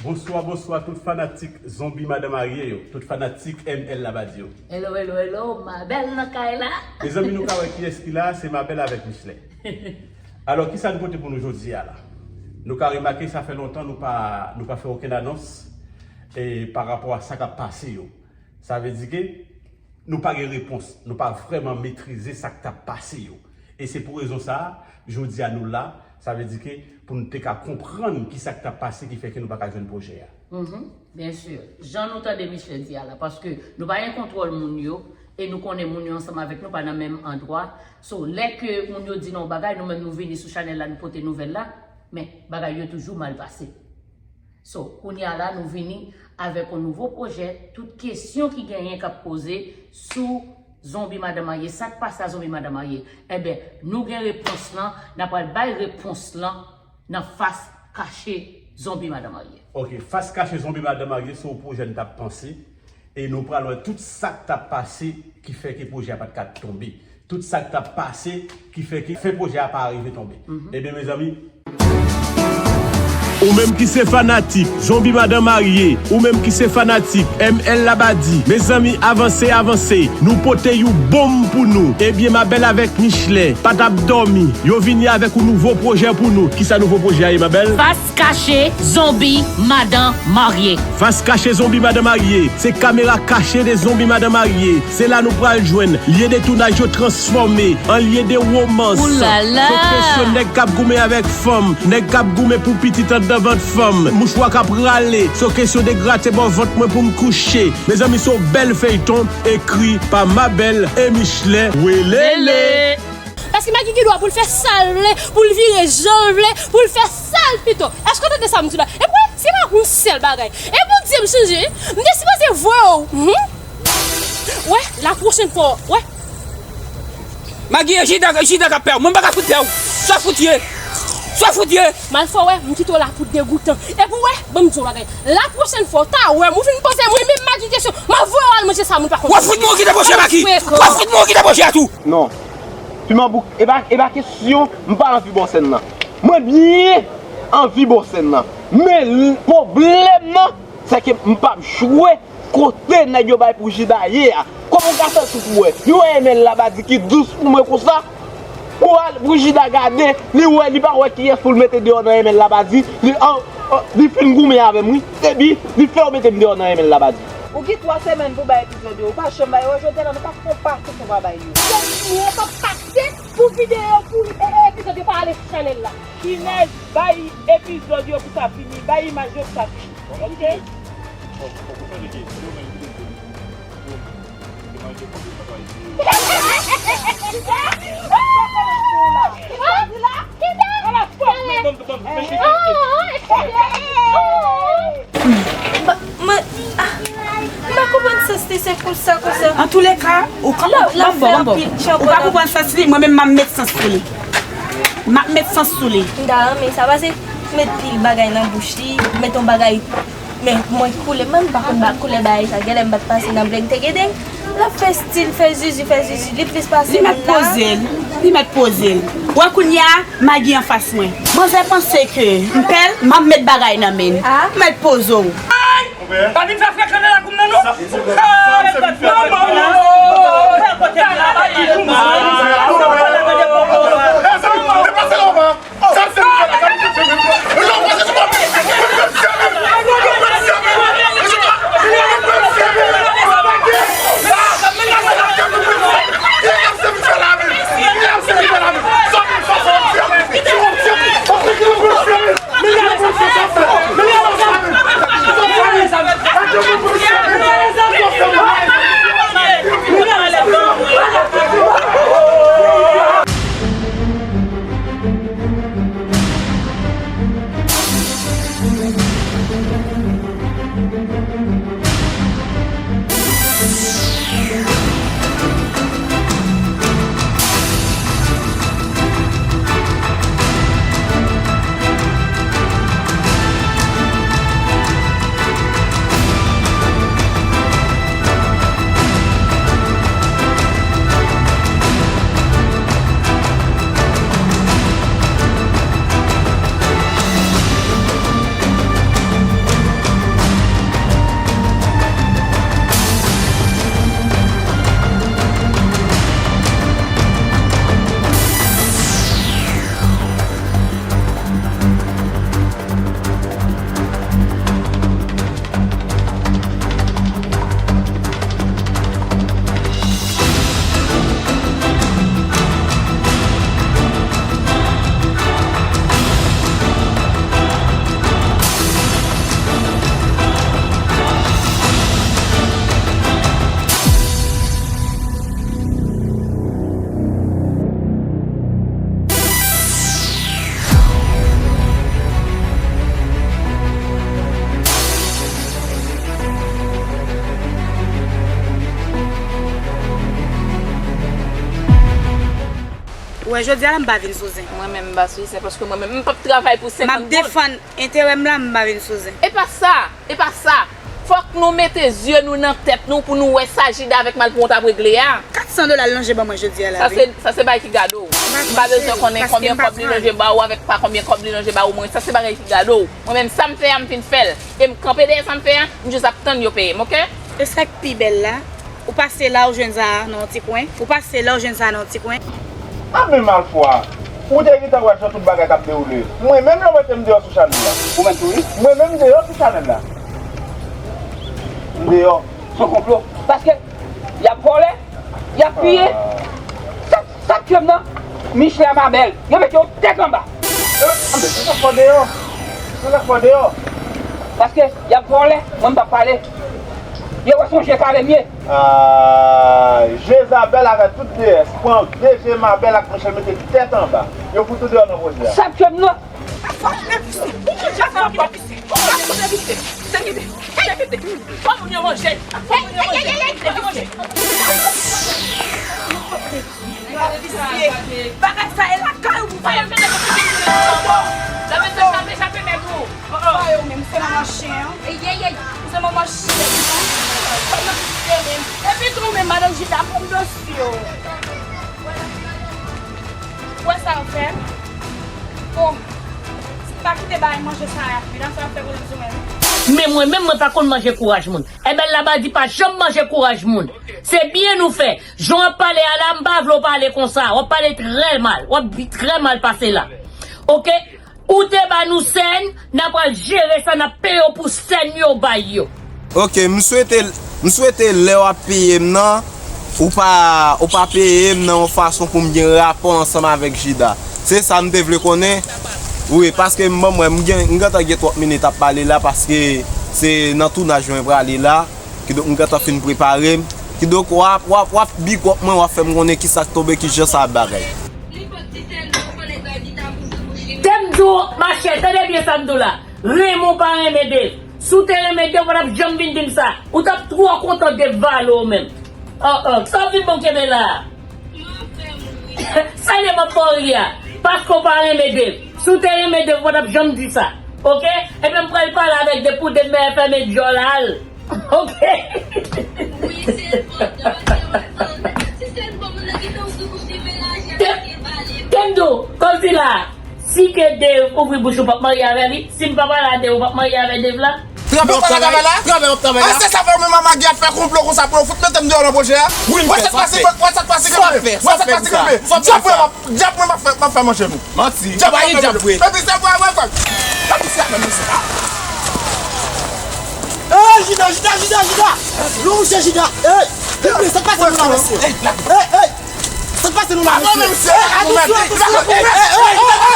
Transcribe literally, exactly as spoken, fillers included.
Bonswa, bonswa tout fanatik Zonbi Madan Marye yo, tout fanatik M L Labadi yo. Hello, hello, hello, Mabel nan kay la. Mezanmi, nou ka wè kiyès ki la, se Mabel avèk Michelin. Alò, kisa nou pote pou nou jodi a la? Nou ka remake, sa fè lontan nou pa, nou pa fè okenn anons e pa rapò a sa k ap pase yo. Sa vle di ke nou pa gen repons, nou pa vrèman metrize sa k t ap pase yo. E se pou rezon sa a, jodi a nou la, sa vle di ke pou nou te ka konprann ki sa k t ap pase ki fè ke nou pa ka jwenn pwojè a. Mhm, byen si. Jan nou tande Michelin di a la, paske nou pa gen kontwòl moun yo, e nou konnen moun yo ansanm avèk nou pa nan menm andwa. So, lè ke moun yo di nou yon bagay, nou menm nou vini sou chanèl la, nou pote nouvèl la, men bagay yo toujou mal pase. So, kounye a la, nou vini avèk yon nouvo pwojè. Tout kesyon ki genyen k ap poze sou Zonbi Madan Marye, sa k pase a Zonbi Madan Marye, enben, nou gen repons lan, n a pral bay repons lan nan Fas Kache Zonbi Madan Marye. Ok, Fas Kache Zonbi Madan Marye, se yon pwojè n t ap panse, e nou pral wè tout sa k t ap pase ki fè ke pwojè a pa t ka tonbe. Tout sa k t ap pase ki fè ke fen pwojè a pa rive tonbe. Mhm. Ebyen, mezanmi, ou menm ki se fanatik Zonbi Madan Marye, ou menm ki se fanatik M L Labadi, mezanmi, avanse, avanse, nou pote yon bonm pou nou. Ebyen, Mabel avèk Michelin pa t ap dòmi, yo vini avèk yon nouvo pwojè pou nou. Kisa nouvo pwojè a ye, Mabel? Fas Kache Zonbi Madan Marye. Fas Kache Zonbi Madan Marye, se kamera kache de Zonbi Madan Marye. Se la nou pral jwenn lye de tounaj yo transfòme an lye de womans. Oulala! Se kesyon nèg k ap goumen avèk fanm, nèg k ap goumen pou pitit anndan vant fanm, mouchwa k ap rale. Se kesyon de grate bò vant mwen pou m kouche. Mezanmi, se yon bèl feyton ekri pa Mabel e Michelin. Welele! Paske Magi gen dwa pou l fè sa l vle, pou l vire jan l vle, pou l fè sa l pito. Èske w tande sa m di w la? Epi, se pa yon sèl bagay. Epi, w di m chanje, wi. M te sipoze voye w. Mhm. Wè, la pwochèn fwa, wè. Magi, e Jida, Jida k ap pè w. Mwen, m pa ka fout pè w. Sa fout ye? Sa fout ye? Malfwa, wè, m kite w la pou degoutan. Epi, wè, ban m di w yon bagay. La pwochèn fwa, w ta wè m, ou vin poze mwen menm Magi kesyon, m ap voye w al manje sa moun pa konn. W ap fout mwen kite pwojè, Magi. W ap fout mwen kite pwojè a tou. Non. Piman bouk, e pa, e pa kesyon m pa anvi bò sèn nan. Mwen byen anvi bò sèn nan. Men l-, pwoblèm nan, se ke m p ap jwe kote nèg yo bay pou Jida ye a. Kòman w ka fè tout wè? Li wè M L Labadi ki dous pou mwen konsa. Pou al, pou Jida gade, li wè, li pa wè kiyès pou l mete deyò nan M L Labadi. Li, an, an, li fin goumen avè m, wi. Epi, li fè yo mete m deyò nan M L Labadi. Ou gen twa semèn pou bay epizòd yo. Ou pa janm bay yo. Jodi a la, nou pa fè yon pase san w pa bay yo. Jodi a, nou pa pase pou videyo, pou, e, e, epizòd yo pa ale sou chanèl la. Inès, bay epizòd yo pou sa fini. Bay imaj yo pou sa fini. Ok? Mwen, ah, m pa konprann sans li, se konsa, konsa. Antouleka, ou ka, la, la bon, fè bon, bon. Anpil chan. Ou pa konprann sans li, mwen menm m ap met sans sou li. M ap met sans sou li. M ta renmen sa, pase met li bagay nan bouch li, met yon bagay, men mwen koulè, mwen pa konn ba koulè bagay sa, genlè m pa t pase nan Blenk Tegedeng. L ap fè stil, fè zizi, fè zizi, li plis pase moun la. Li mèt poze l, li mèt poze l. Wè kounye a, Magi anfas mwen. Manzè panse ke m pè l, m ap met bagay nan men l. Ah. Mèt poze w. Pa vin fè frekan nan lakou m nan non. Sa, sa, sa, se vin fè. Mwen, jodi a la, m pa vin sou zen. Mwen menm, m pa sou zen, paske mwen menm, m p ap travay pou senkant goud. M ap defann enterè m la, m pa vin sou zen. E pa sa, e pa sa. Fòk nou mete zye nou nan tèt nou pou nou wè sa Jida avèk Malpouwont ap regle a. Kat san dola l lonje ban mwen jodi a la, wi. Sa se, sa se bagay ki gade w. M pa bezwen konnen konbyen kòb li lonje ba ou avèk pa konbyen kòb li lonje ba ou, mwen, sa se bagay ki gade w. Mwen menm, sa m fè a, m fin fè l. E m kanpe dèyè sa m fè a, m jis ap tann yo peye m, oke? E sa k pi bèl la, ou pase la, ou jwenn Zara nan yon ti kwen. Ou pase la, ou jwenn Zara nan yon ti kwen. A, men malfwa! Ou te gentan wè jan tout bagay t ap dewoule. Mwen menm, yo mete m deyò sou chanèl la. Ou menm tou, wi? Mwen menm, m deyò sou chanèl la. M deyò. Se yon konplo. Paske y ap vòlè, y ap piye. Sa, sa k fè m nan? Michel a Mabèl, yo mete yo tèt anba. Anben, se sa k fè w deyò. Se sa k fè w deyò. Paske y ap vòlè, mwen m p ap pale. Yo wè se yon je kale m ye. Ah, Jezabèl avèk tout D S pran de je Mabèl ak Michel mete tèt anba. Yo fout ou deyò nan pwojè a. Sa k fè m nan? Fò moun yo manje. Fò moun yo manje. Fò moun yo manje. Fò moun yo manje. Gade visye. Bagay sa e lakay ou pou fè. Chape, chape, chape, chape nèg ou. Ou menm, se manman chen an. Ou se manman chen. Kòman visye menm? Epi tou menm, madan Jida, pran dosye w. Ou wè sa w fè? Bon, pa kite bagay manje sa a, medam sa ap fè koze sou mwen, wi. Men mwen menm, mwen pa konn manje kouraj moun. Ebel Labadi pa janm manje kouraj moun. Se byen ou fè. Jan w ap pale a la, m pa vle w pale konsa. W ap pale trè mal. W ap bi-, trè mal pase la. Oke? Ou te ba nou sèn, n a pral jere sa, n ap peye w pou sèn yo bay yo. Oke, m swete, m swete lè w ap peye m nan, ou pa, ou pa peye m nan yon fason pou m gen rapò ansanm avèk Jida. Se sa m te vle konnen. Wi, paske m, bon, mwen, m gen, m gentan gen twòp minit ap pale la, paske se nan tounaj mwen prale la. Kidonk, m gentan fin prepare m. Kidonk, w ap, w ap, w ap bigòp mwen, w ap fè m konnen kisa k tonbe, kijan sa ap bagay. Tè m di w, machè, tande byen sa m di w la. Renmen w pa renmen Dave. Si w te renmen Dave, w pa t ap janm vin di m sa. Ou t ap twò kontan Dave vale w menm. Oh, oh, sa w vin bon kenbe la a? Sa lè m ap ba w ri a, paske w pa renmen Dave. Si w te renmen Dave, w pa t ap janm di sa. Oke? Ebyen, m pral pale avèk Dave pou Dave mèt fèmen djòl al. Oke? Wi, se enpòtan, se enpòtan. Si se enpòtan, kite w sou kote menaje a te pale. Kendo, kòmsi la, si ke Dave ouvri bouch ou p ap marye avè li, si m pa pale a Dave, ou p ap marye avè Dave la? Tranbè w ap travay la? Tranbè w ap travay la? Ah, se sa fè w menm a Magi ap fè konplo konsa pou yo fout mete m deyò nan pwojè a? Wi, m fè sa. Wè sa k pase, wè sa k pase kanpe. Wè sa k pase kanpe. Dyab mwen m ap, dyab mwen m ap fè, m ap fè manje nou. Manti. Dyab mwen ap fè manje nou. Epi se vre, vre, vre. Epi se a menm mesye a. Ey, Jida, Jida, Jida, Jida. Non, mesye Jida. Ey, sa k pase nou la, mesye? Ey, ey. Sa k pase nou la, mesye? Ey, atansyon, atansyon. Ey, ey, ey.